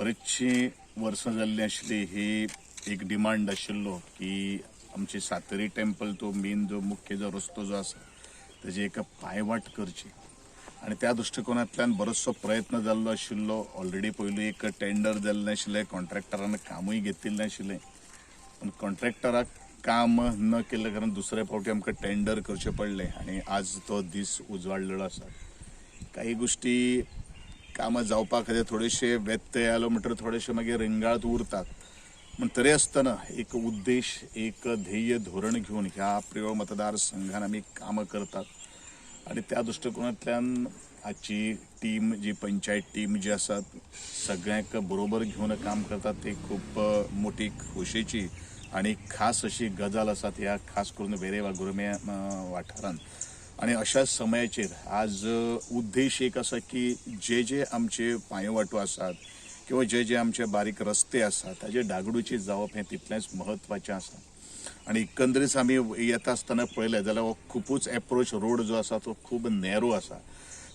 बरीचशीं वर्सां जाल्लीं आशिल्ली ही एक डिमांड आशिल्लो की आमची सातेरी टेम्पल तो मेन जो मुख्य जो रस्तो जो आसा तेजी एक पांयवाट करची आनी त्या दृश्टिकोनांतल्यान बरोचसो प्रयत्न जाल्लो आशिल्लो. ऑलरेडी पयलू एक टेंडर जाल्लें आशिल्लें, कॉन्ट्रॅक्टरान कामूय घेतिल्लें आशिल्लें, पूण कॉन्ट्रॅक्टराक काम न केल्ले कारण दुसरे फावटी आमकां टेंडर करचें पडलें आनी आज तो दीस उजवाडलेलो आसा. काही गोश्टी कामां जावपा खातीर थोडेशे व्यत्यय आयलो म्हणटकीर थोडेशे मागीर रिंगाळत उरतात, पूण तरी आसतना एक उद्देश, एक ध्येय धोरण घेवन ह्या प्रियोळ मतदारसंघान आमी कामां करतात आनी त्या दृश्टिकोनांतल्यान आजची टीम जी पंचायत टीम जी आसा सगळ्यांक बरोबर घेवन काम करतात. ती खूब मोठी खोशयेची आनी खास अशी गजाल आसा ह्या खास करून वेरें वाघुर्म्या वाठारांत. आनी अशा समयाचेर आज उद्देश एक आसा की जे जे आमचे पांयवाटो आसात किंवा जे जे आमचे बारीक रस्ते आसात ताजे डागडुची जावप हें तितलेंच म्हत्वाचें आसा. आनी एकंदरीत आमी येता आसतना पळयलें जाल्यार हो खुबूच एप्रोच रोड जो आसा तो खूब नॅरो आसा,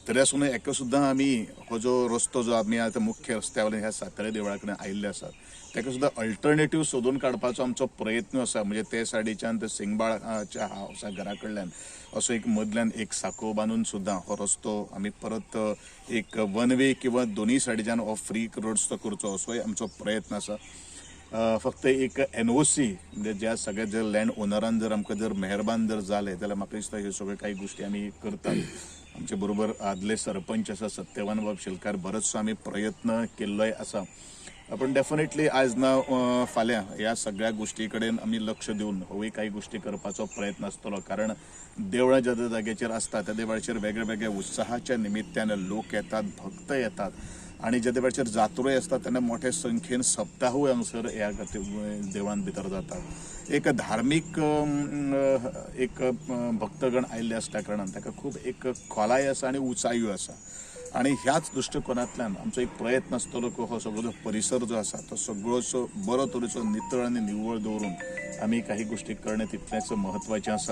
तरी आसून एका सुद्दां आमी हो जो रस्तो जो आमी आतां मुख्य रस्त्या वयल्यान ह्या सातारे देवळा कडेन आयिल्ले आसात ताका सुद्दां अल्टरनेटीव सोदून काडपाचो आमचो प्रयत्न आसा. म्हणजे ते सायडीच्यान ते सिंगबाळाच्या हावसा घरा कडल्यान असो एक मदल्यान एक साको बांदून सुद्दां हो रस्तो आमी परत एक वन वे किंवा दोनूय सायडीच्यान हो फ्री रस्तो करचो असोय आमचो प्रयत्न आसा. फक्त एक एनओसी म्हणजे ज्या सगळ्या जर लँड ओनरान जर आमकां जर मेहरबान जर जाले जाल्यार म्हाका दिसता ह्यो सगळ्यो काही गोश्टी आमी करतात. आमचे बरोबर आदले सरपंच आसा सत्यवान बाब शेलकार, बरोचसो आमी प्रयत्न केल्लोय आसा. पूण डेफिनेटली आज ना फाल्यां ह्या सगळ्या गोश्टी कडेन आमी लक्ष दिवन होवूय काही गोश्टी करपाचो प्रयत्न आसतलो, कारण देवळां ज्या ज्या जाग्याचेर आसता त्या देवळाचेर वेगळे वेगळे उत्साहाच्या निमित्तान लोक येतात, भक्त येतात आनी ज्या देवळाचेर जात्रोय आसता तेन्ना मोठे संख्येन सप्ताहूय हांगसर ह्या देवळान भितर जातात. एक धार्मीक एक भक्तगण आयिल्ले आसल्या कारणान ताका खूब एक खोलाय आसा आनी उंचायूय आसा आनी ह्याच दृश्टिकोनांतल्यान आमचो एक प्रयत्न आसतलो की हो सगळो जो परिसर जो आसा तो सगळोसो बरो तरेचो नितळ आनी निवळ दवरून आमी काही गोश्टी करणे तितलेंच म्हत्वाचें आसा.